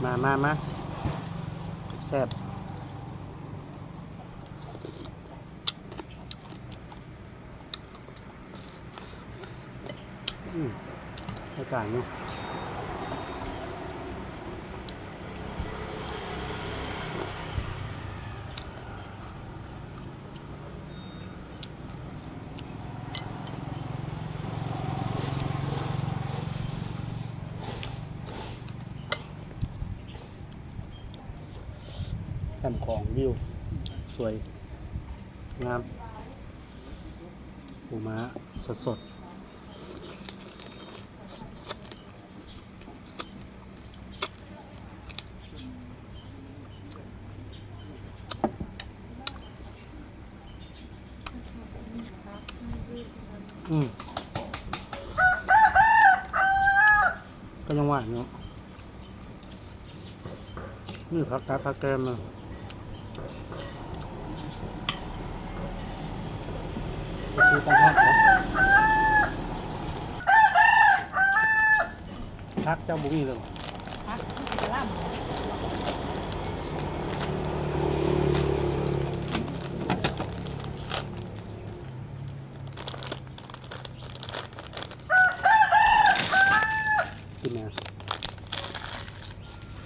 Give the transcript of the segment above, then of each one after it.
ມາ ມາ ມາ ແຊບໆ. ອືມ ອາກາດເນາະ ແຄມຂອງ ວິວສວຍງາມ. ປູມ້າສົດໆ. ອືມ ກໍຍັງວ່າເນາະ. ນີ້ ຜັກກາດ ຜັກແກມ ມັນຄືຕ່າງຫາກນະ. ຜັກເຈົ້າບໍ່ມີເລີຍ ຜັກກະຫຼ່າ. ກິນແນ່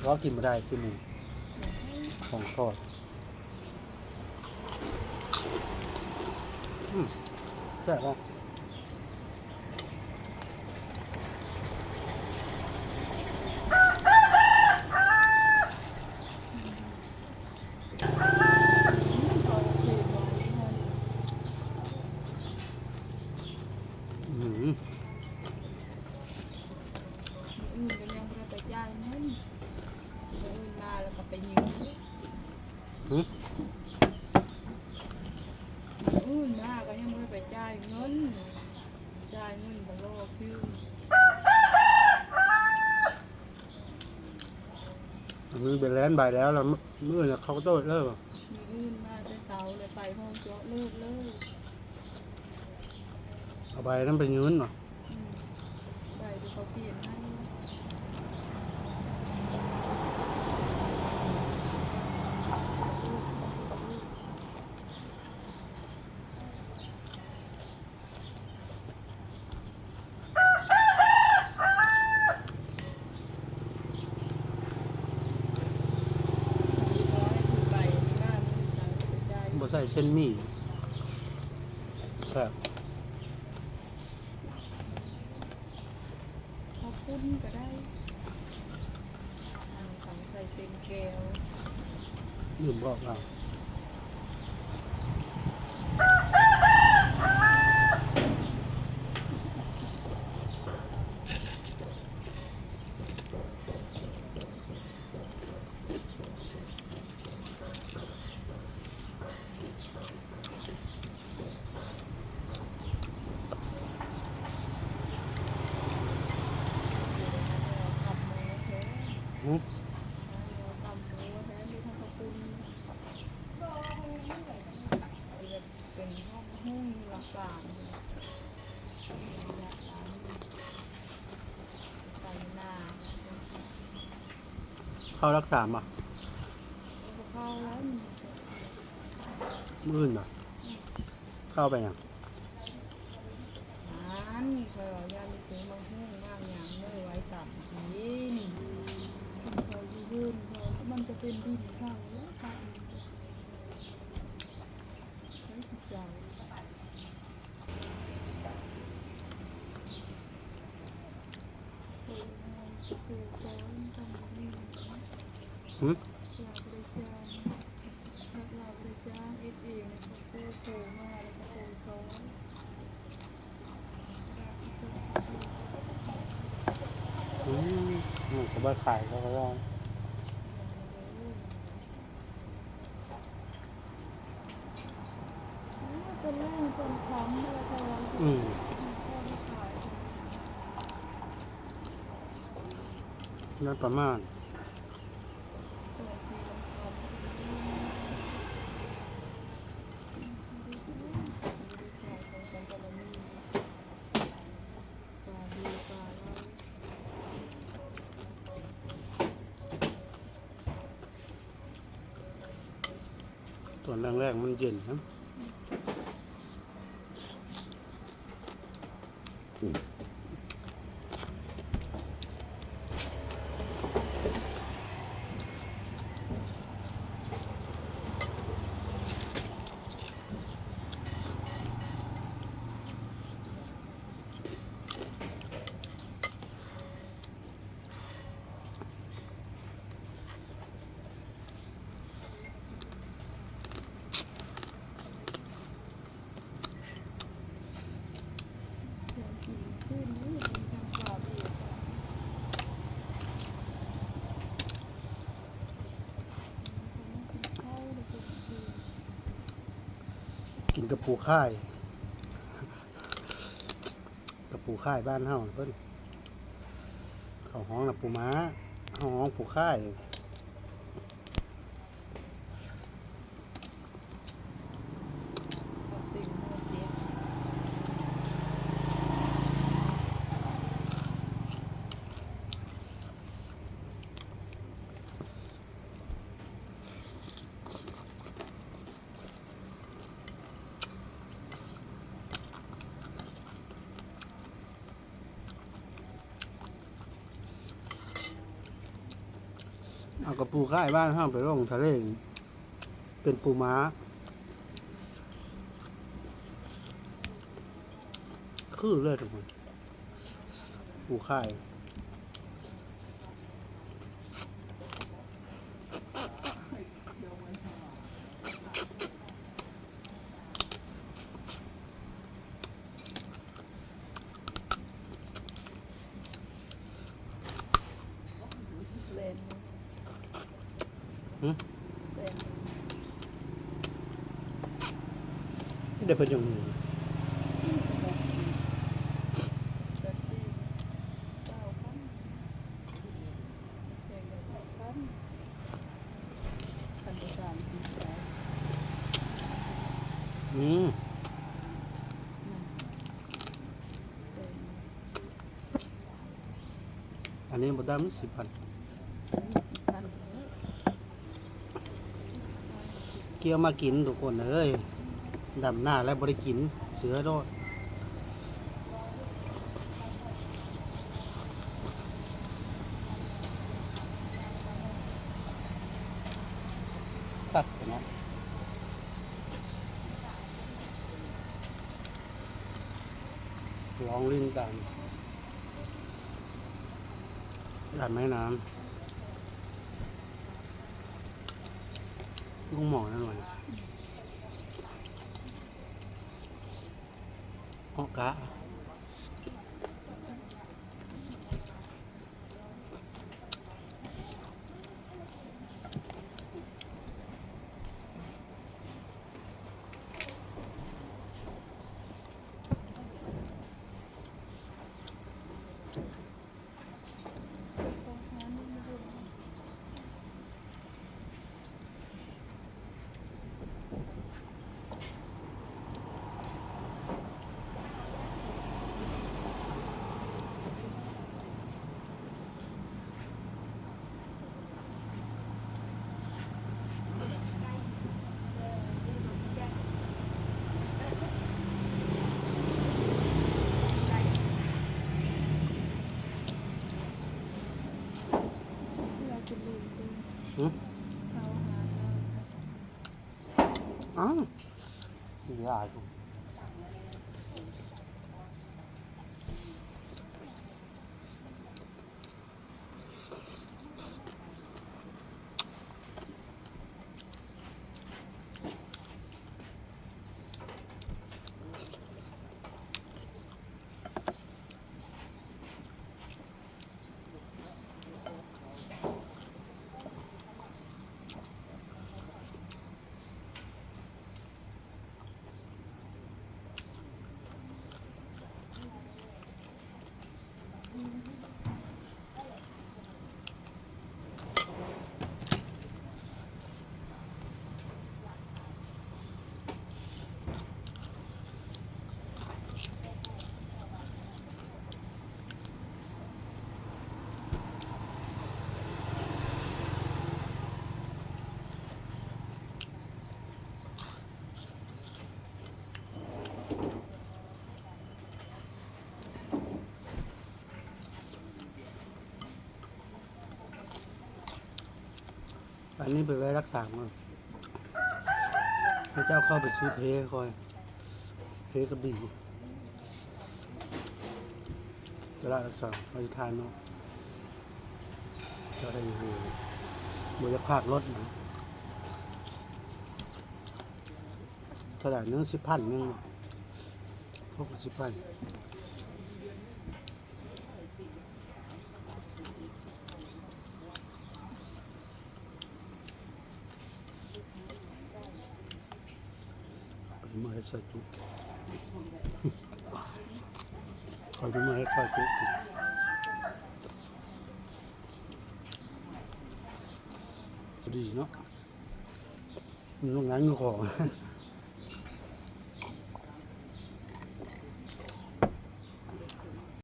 ເພາະກິນບໍ່ໄດ້ ກິນໝູ ຂອງທອດ. ອືມ ແຊບເນາະ. ອືມ ມື້ອື່ນກໍຍັງບໍ່ໄດ້ໄປຈ່າຍເງິນ ມື້ອື່ນມາແລ້ວກໍໄປຢືມ. ຫື? ມື້ອື່ນມາກໍຍັງບໍ່ໄດ້ໄປຈ່າຍເງິນ ຈ່າຍເງິນກໍລໍຄິວ. ມື້ໄປແລ່ນໃບແລ້ວ ແລ້ວມື້ອື່ນເຂົາກໍໂຕເລີຍ. ມື້ອື່ນມາແຕ່ເຊົ້າ ແລ້ວໄປຫ້ອງເຈາະເລີກເລີຍ. ເອົາໃບນັ້ນໄປຍື່ນເນາະ. ອືມ ໃບທີ່ເຂົາປ່ຽນໃຫ້. ບໍ່ໃສ່ເສັ້ນໝີ່ ແຊບ. ເຂົ້າປຸ້ນກໍໄດ້ ອັນນີ້ຕ້ອງໃສ່ເສັ້ນແກ້ວ. ລືມບອກລາວ. ຫື? ເປັນຫ້ອງຮຸ່ງຢູ່ຫຼັກສາມ ໄປນາ. ເຂົ້າຫຼັກສາມບໍ່? ບໍ່ເຂົ້າແລ້ວ. ມື້ອື່ນບໍ່? ອືມ ເຂົ້າໄປຫຍັງ? ນັ້ນ ຂ້ອຍວ່າຢ້ານໄປຊື້ໝາກຫຸ່ງໝາກຫຍັງເລີຍໄວ້ຕຳກິນ. ກິນເຂົ້າຢູ່ເຮືອນເຂົາ ມັນກໍເປັນດິນເຂົາແລ້ວ. ຫື? ອືມ ມັນກໍບໍ່ຂາຍເຂົາກໍໄດ້. ອືມ ນັ້ນປະມານ. ປາດູປາລາວ. ຕອນແລງໆມັນເຢັນນະ. ກິນກັບປູຂ່າຍ. ກັບປູຂ່າຍບ້ານເຮົາເພິ່ນ ເຂົາຮ້ອງນະປູມ້າ ເຮົາຮ້ອງປູຂ່າຍ. ເອົາກະປູຂ່າຍບ້ານເຮົາໄປລົງທະເລ ເປັນປູມ້າ ຄືເລີຍທຸກຄົນ. ປູຂ່າຍ. ຫຶ? ໄດ້ເພິ່ນຈັ່ງຮູ້. ອືມ ອັນນີ້ບໍ່ດຳ ສິບພັນ. ກ່ຽວມາກິນທຸກຄົນເອີຍ ດຳໜ້າແລ້ວບໍ່ໄດ້ກິນ ເຊື່ອໂລດ. ຕັດເນາະ ລອງຫຼິ້ນກັນ ດຳໄມ້ນ້ຳ. ລຸງໝໍນັ້ນວ່າ ເອາະກະ.ອ້າວ ຫຼາຍ. ອັນນີ້ໄປໄວ້ຫຼັກສາມກ່ອນ ໃຫ້ເຈົ້າເຂົ້າໄປຊື້ເພຂ້ອຍ ເພກໍດີ ຕະຫຼາດຫຼັກສາມ ເຮົາຢູ່ທ່ານອກ ເຈົ້າໄດ້ຫຍັງ ບໍ່ຢາກພາກລົດນະ ເທົ່າໃດໜຶ່ງ ສິບພັນໜຶ່ງ ຫົກສິບພັນ. ຂ້ອຍຊິມາເຮັດຊອຍຈຸ ຂ້ອຍຊິມາເຮັດຊອຍຈຸກິນ ດີເນາະ ມັນໂຮງງານຂອງ.